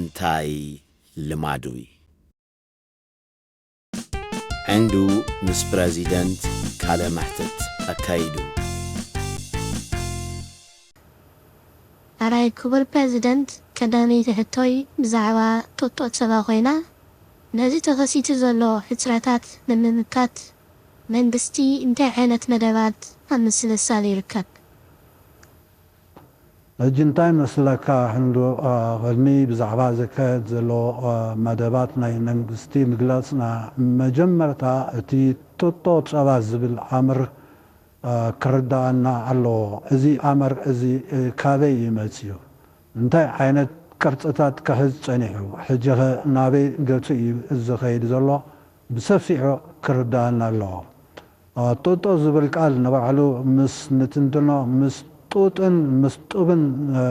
እንታይ ልማዱ እዩ? ዕንዱ ምስ ፕረዚደንት ቃለ መሕትት ኣካይዱ። ኣራይ ክቡር ፕረዚደንት፣ ቀዳመይቲ ሕቶይ ብዛዕባ ጡጦ ጸባ ኮይና፣ ነዚ ተኸሲቱ ዘሎ ሕጽረታት ንምምካት መንግስቲ እንታይ ዓይነት መደባት ኣብ ምስልሳል ይርከብ? ሕጂ እንታይ መስለካ ሕንዱ፣ ቅድሚ ብዛዕባ ዝካየድ ዘሎ መደባት ናይ መንግስቲ ምግላጽና፣ መጀመርታ እቲ ጡጦ ጸባ ዝብል ኣምር ክርዳኣና ኣለዎ። እዚ ኣምር እዚ ካበይ እዩ መጺኡ? እንታይ ዓይነት ቅርጽታት ክሕዝ ጸኒሑ? ሕጂኸ ናበይ ገጹ እዩ ዝኸይድ ዘሎ? ብሰፊሑ ክርዳኣና ኣለዎ። ጡጦ ዝብል ቃል ንባዕሉ ምስ ንትንትኖ ምስ ጡጥን ምስ ጡብን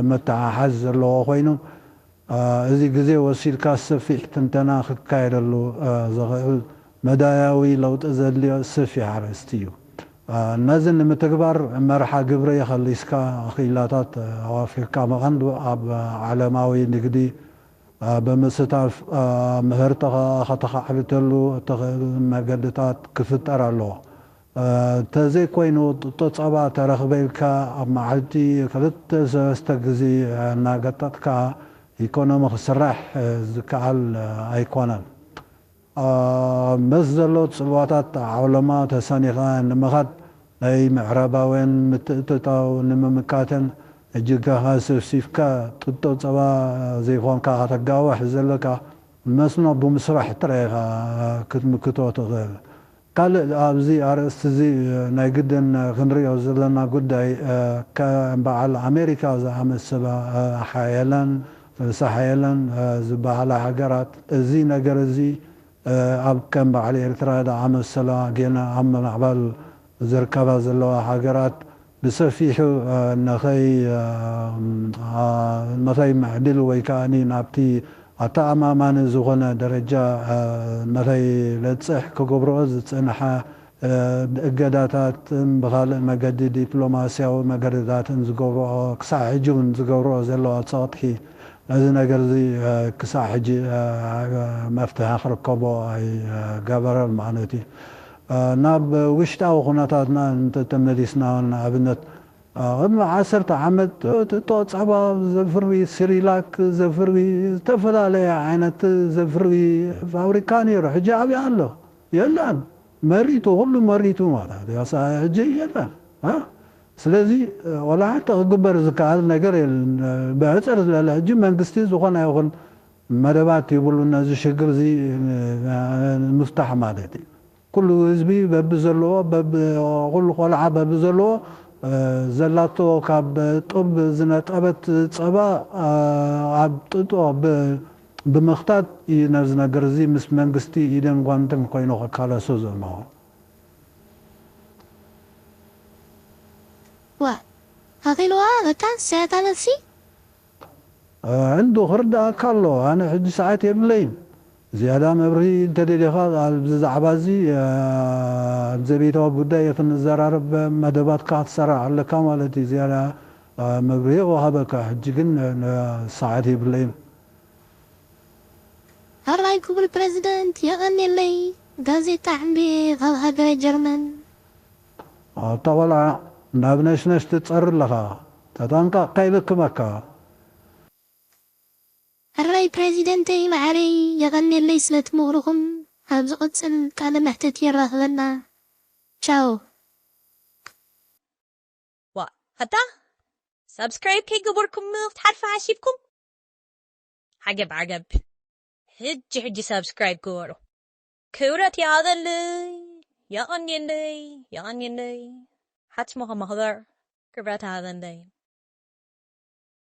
መተሓሓዝ ዘለዎ ኮይኑ፣ እዚ ግዜ ወሲድካ ሰፊሕ ትንተና ክካየደሉ ዝኽእል መዳያዊ ለውጢ ዘድልዮ ሰፊሕ ኣርእስቲ እዩ። ነዚ ንምትግባር መርሓ ግብሪ ከሊስካ ክኢላታት ኣዋፊርካ ብቐንዱ ኣብ ዓለማዊ ንግዲ ብምስታፍ ምህርትኻ ከተኻዕብተሉ እትኽእል መገድታት ክፍጠር ኣለዎ። ተዘይኮይኑ ጡጦ ጸባ ተረኽበ ኢልካ ኣብ መዓልቲ ክልተ ሰለስተ ግዜ እናገጠጥካ ኢኮኖሚ ክስራሕ ዝከኣል ኣይኮነን። ምስ ዘሎ ጽልዋታት ዓውለማ ተሳኒኻ ንምኻድ ናይ ምዕራባውያን ምትእትታው ንምምካትን እጅጋኻ ሰብሲብካ ጡጦ ጸባ ዘይኮንካ ከተጋውሕ ዘለካ መስኖ ብምስራሕ ጥራይ ኢኻ ክትምክቶ ትኽእል። ካልእ ኣብዚ ኣርእስቲ እዚ ናይ ግድን ክንሪኦ ዘለና ጉዳይ ከም በዓል ኣሜሪካ ዝኣመሰላ ሓያላን ርእሰ ሓያላን ዝበሃላ ሃገራት እዚ ነገር እዚ ኣብ ከም በዓል ኤርትራ ዝኣመሰላ ጌና ኣብ ምምዕባል ዝርከባ ዘለዋ ሃገራት ብሰፊሑ ንኸይ ንኸይ ምዕድል ወይ ከኣ ናብቲ ኣተኣማማኒ ዝኾነ ደረጃ ንኸይበጽሕ ክገብርኦ ዝጸንሓ እገዳታትን ብኻልእ መገዲ ዲፕሎማስያዊ መገድታትን ዝገብርኦ ክሳዕ ሕጂ እውን ዝገብርኦ ዘለዋ ጸቕጢ ነዚ ነገር እዚ ክሳዕ ሕጂ መፍትሒ ክርከቦ ኣይገበረን ማለት እዩ። ናብ ውሽጣዊ ኩነታትና እንተተመሊስና ንኣብነት ቅድሚ ዓሰርተ ዓመት ጡጦ ጸባ ዘፍሪ፣ ሲሪላክ ዘፍሪ፣ ዝተፈላለየ ዓይነት ዘፍሪ ፋብሪካ ነይሩ። ሕጂ ኣብይ ኣሎ? የለን። መሪቱ፣ ኩሉ መሪቱ ማለት እዩ። ሕጂ የለን። ስለዚ ወላ ሓንቲ ክግበር ዝከኣል ነገር የለን። ብሕጽር ዝበለ ሕጂ መንግስቲ ዝኾነ ይኹን መደባት የብሉን ነዚ ሽግር እዚ ንምፍታሕ ማለት እዩ። ኩሉ ህዝቢ በብዘለዎ ኩሉ ቆልዓ በብዘለዎ ዘላቶ ካብ ጡብ ዝነጠበት ጸባ ኣብ ጥጦ ብምኽታት እዩ ነዚ ነገር እዚ ምስ መንግስቲ ኢደን ጓንትን ኮይኑ ክቃለሶ ዘለዎ። ዋ ኣኺልዋ በታ ሰያታ መልሲ እንዶ ክርዳእካ ኣሎ። ኣነ ሕጂ ሰዓት የብለይን። ዝያዳ መብርሂ እንተደሊኻ ኣብዚ ዛዕባ እዚ ኣብ ዘቤታዊ ጉዳይ ክንዘራረብ መደባትካ ክትሰርዕ ኣለካ ማለት እዩ። ዝያዳ መብርሂ ክወሃበካ ሕጂ ግን ሰዓት የብለይን። ኣራይ ክቡር ፕረዚደንት የቐንየለይ። ጋዜጣ ዕንብየ ካብ ሃገረ ጀርመን። ኣታ ቆልዓ ናብ ነሽነሽ ትጸሪ ኣለኻ። ተጠንቀቕ ከይልክመካ። ኣራይ ፕረዚደንተይ መዓረይ የቐንየለይ ስለ ትምኽርኹም። ኣብ ዝቕጽል ቃለ መሕትት የራኽበና። ቻው። ዋ ኣታ ሳብስክራይብ ከይገበርኩም ክትሓልፉ ሓሲብኩም? ዓገብ ዓገብ። ሕጂ ሕጂ ሳብስክራይብ ግበሩ። ክብረት ይሃበለይ። የቐንየለይ። የቐንየለይ። ሓትሞ ከማኽበር ክብረት ይሃበለይ።